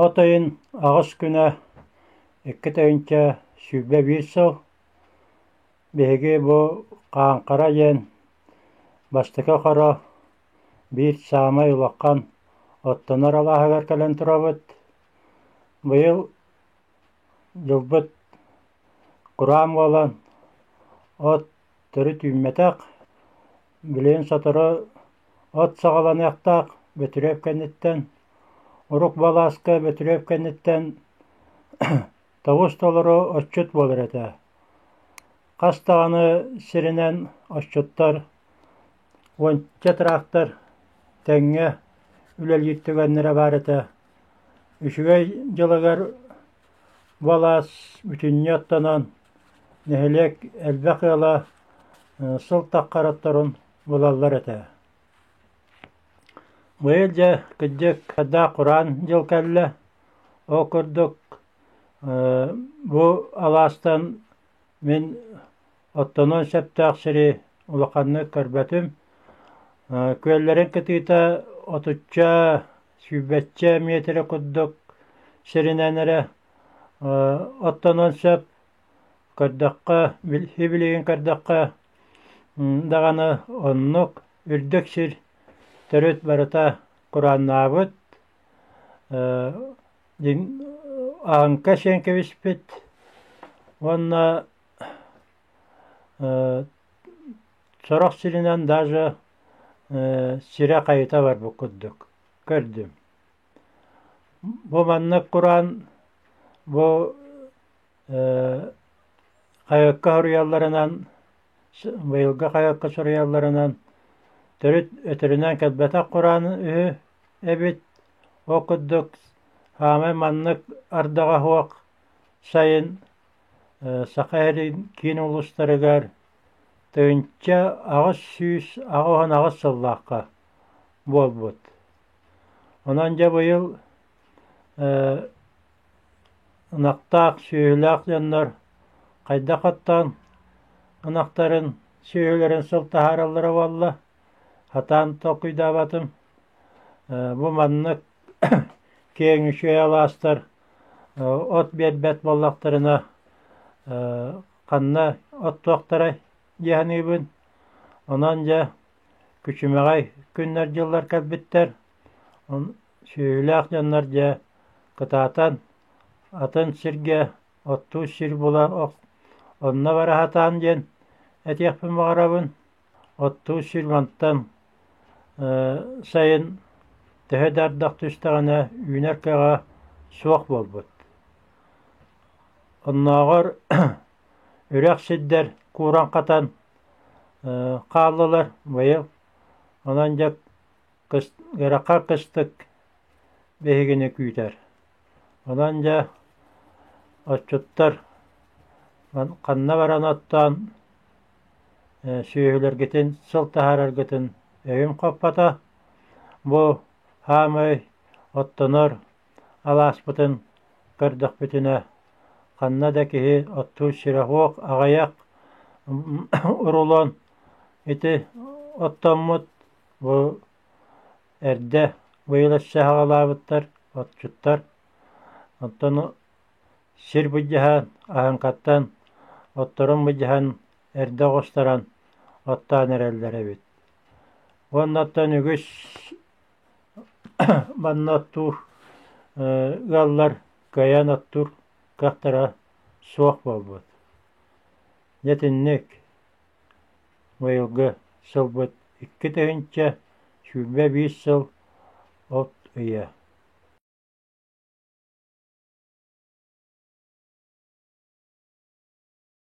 От ыйын аҕыс күнэ 2021 сыл биһиги бу Хааҥхара диэн бастакы хоро биир саамай улахан оттонор алааһыгар кэлэн турабыт. Быйыл дьылбыт кураан буолан от төрүт үүммэтэх, билигин сотору от саҕаланыахтаах Бөтүрүөп кэнниттэн, урук балааска Бөтүрүөп кэнниттэн тобус толору отчут буолар этэ. Хас даҕаны сиринэн отчуттар уонча тыраахтар тэҥҥэ үлэлиир түгэннэрэ баар этэ. Үчүгэй дьылыгар балаас бүтүннүү оттонон, нэһилиэк элбэх ыала сыл таххар отторун булаллар этэ. Быйыл дьэ кырдьык хайдах кураан дьыл кэллэ. Ол курдук бу алаастан мин оттонуон сөптөөх сири улаханнык көрбөтүм. Күөллэрин кытыыта отучча, сүүрбэччэ миэтэрэ курдук сиринэн эрэ оттонуон сөп. Көрдөххө, билигин көрдөххө даҕаны оннук үрдүк сир төрүт барыта курааннаабыт, аһыҥка сиэн кэбиспит уонна сорох сиринэн даже сирэ хайыта барбыт курдук көрдүм. Бу маннык кураан бу Хайыакка суруйалларынан, быйылгы хайыакка суруйалларынан төрүт өтөрүнэн кэлбэтэх кураан үһү эбит. Ол курдук хаамай маннык ардаҕа суох сайын Саха сирин киин улуустарыгар 1888 сыллаахха буолбут. Онон дьэ быйыл Ынахтаах, сүөһүлээх дьоннор хайдах оттоон ынахтарын, сүөһүлэрин сыл таһаараллара буолла, сатаан толкуйдаабатым. Бу маннык киэҥ үчүгэй алаастар от биэрбэт буоллахтарына ханна оттуохтарай дии саныыбын. Онон дьэ күчүмэҕэй күннэр-дьыллар кэлбиттэр. Сүөһүлээх дьоннор дьэ кытаатан атын сиргэ оттуур сир була онно бара сатаан диэн этиэхпин баҕарабын. Оттуур сир мантан сайын төһө да ардах түстэҕинэ үүнэр кыаҕа суох буолбут. Оннооҕор үрэх сирдэр кууран-хатан хааллылар быйыл. Онон дьэ Ыарахан кыстык биһигини күүтэр. Онон дьэ отчуттар ханна баран оттоон сүөһүлэргитин сыл таһаараргытын өйүм хоппото. Бу хаамай оттонор алааспытын көрдөхпүтүнэ ханна да киһи оттуур сирэ суох, аҕыйах рулон ити оттоммут. Бу эрдэ быйыл өссө саҕалаабыттар отчуттар, оттон сир былдьаһан, аһыҥкаттан отторун былдьаһан эрдэ оҕустаран оттоон эрэллэр эбит. Уонна оттон үгүс манна оттуур ыаллар кыайан оттуур кыахтара суох буолбут. Дьэ итинник Быйылгы сылбыт 2021 сыл от ыйа.